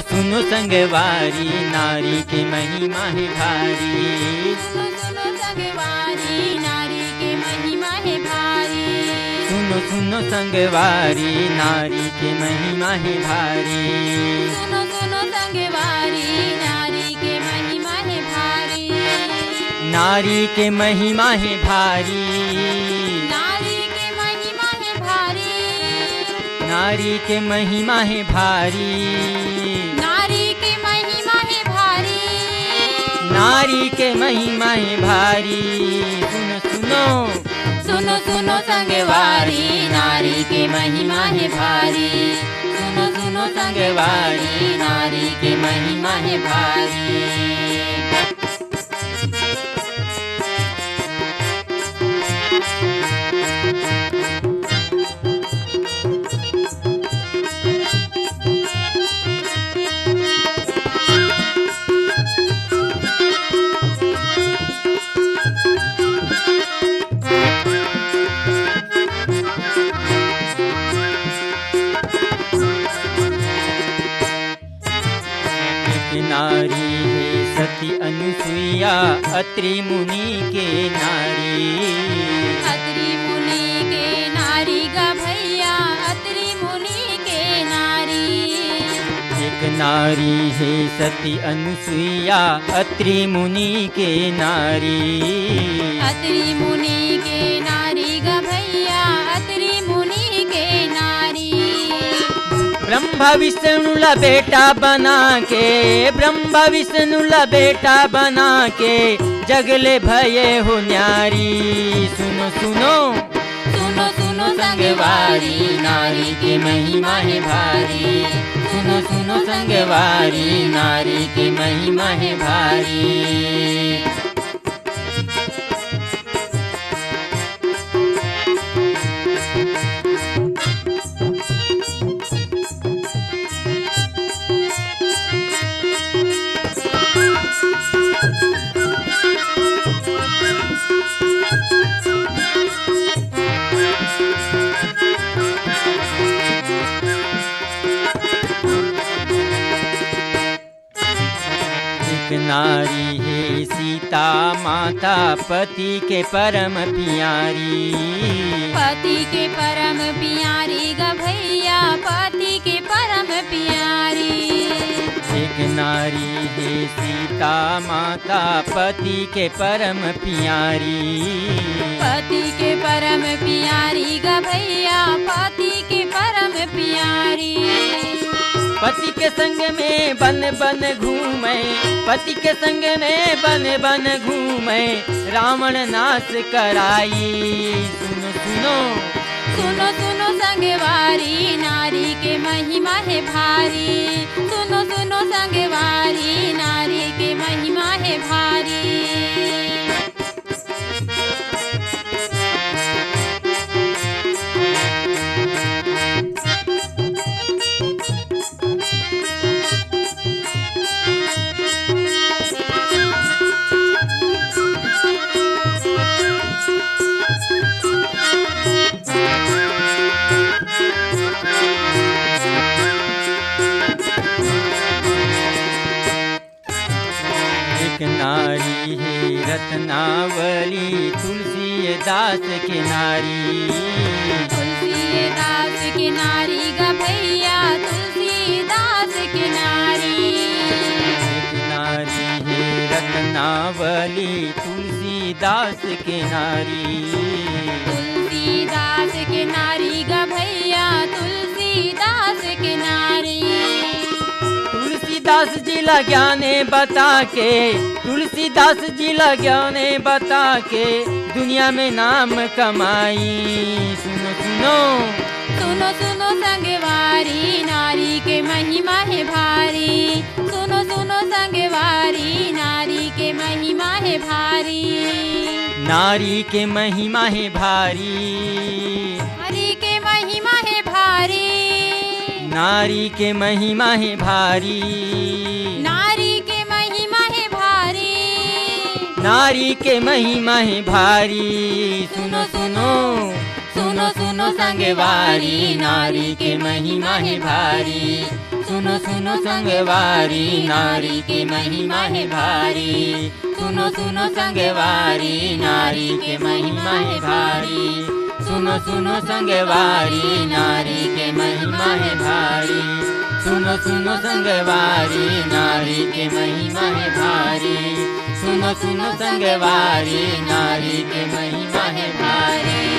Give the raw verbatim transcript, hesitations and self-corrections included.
सुनो संगवारी, नारी के महिमा हे भारी। सुनो सुनो संगवारी, नारी के महिमा हे भारी। सुनो सुनो संगवारी, नारी के महिमा हे भारी। सुनो सुनो संगवारी, नारी के महिमा हे भारी। नारी के महिमा हे भारी। नारी के महिमा हे भारी। नारी के महिमा हे भारी। नारी के महिमा हे भारी। नारी के महिमा हे भारी। सुनो सुनो। सुनो सुनो संगवारी, नारी के महिमा हे भारी। सुनो सुनो संगवारी, नारी के महिमा हे भारी। एक नारी हे सती अनुसुईया, अत्रि मुनि के नारी। अत्रि मुनि के नारी गा भैया, अत्रि मुनि के नारी। एक नारी हे सती अनुसुईया, अत्रि मुनि के नारी। अत्रि मुनि के नारी गा भैया, अत्रि मुनि के नारी। ब्रह्मा विष्णु ला बेटा बना के, ब्रह्मा विष्णु ला बेटा बना के, जग ले भये हो न्यारी। सुनो सुनो। सुनो सुनो संगवारी, नारी के महिमा हे भारी। सुनो सुनो संगवारी, नारी के महिमा हे भारी। एक नारी हे सीता माता, पति के परम प्यारी। पति के परम प्यारी गा भैया, पति के परम प्यारी। एक नारी हे सीता माता, पति के परम प्यारी। पति के परम प्यारी गा भैया, पति के परम प्यारी। पति के संग में बन बन घूमे, पति के संग में बन बन घूमे, रावण नाश कराई। सुनो सुनो। सुनो सुनो संगवारी, नारी के महिमा हे भारी। सुनो सुनो संगवारी, नारी के महिमा हे भारी। एक नारी हे रत्नावली, तुलसीदास के नारी। तुलसीदास के नारी गा भैया, तुलसीदास के नारी। एक नारी हे रत्नावली, तुलसीदास के नारी। तुलसीदास के नारी गा भैया, तुलसीदास के नारी। तुलसीदास जी ला ज्ञाने बता के, तुलसीदास जी ला ज्ञाने बता के, दुनिया में नाम कमाई। सुनो सुनो। सुनो सुनो संगवारी, नारी के महिमा हे भारी। सुनो सुनो संगवारी, नारी के महिमा हे भारी। नारी के महिमा हे भारी। नारी के महिमा हे भारी। नारी के महिमा हे भारी। नारी के महिमा हे भारी। नारी के महिमा हे भारी। सुनो सुनो। सुनो सुनो संगवारी, नारी के महिमा हे भारी। सुनो सुनो सुनो संगवारी, नारी के महिमा हे भारी। सुनो सुनो संगवारी, नारी के महिमा हे भारी। सुनो सुनो संगवारी, नारी के महिमा हे भारी। सुनो सुनो संगवारी, नारी के महिमा हे भारी। सुनो सुनो संगवारी, नारी के महिमा हे भारी।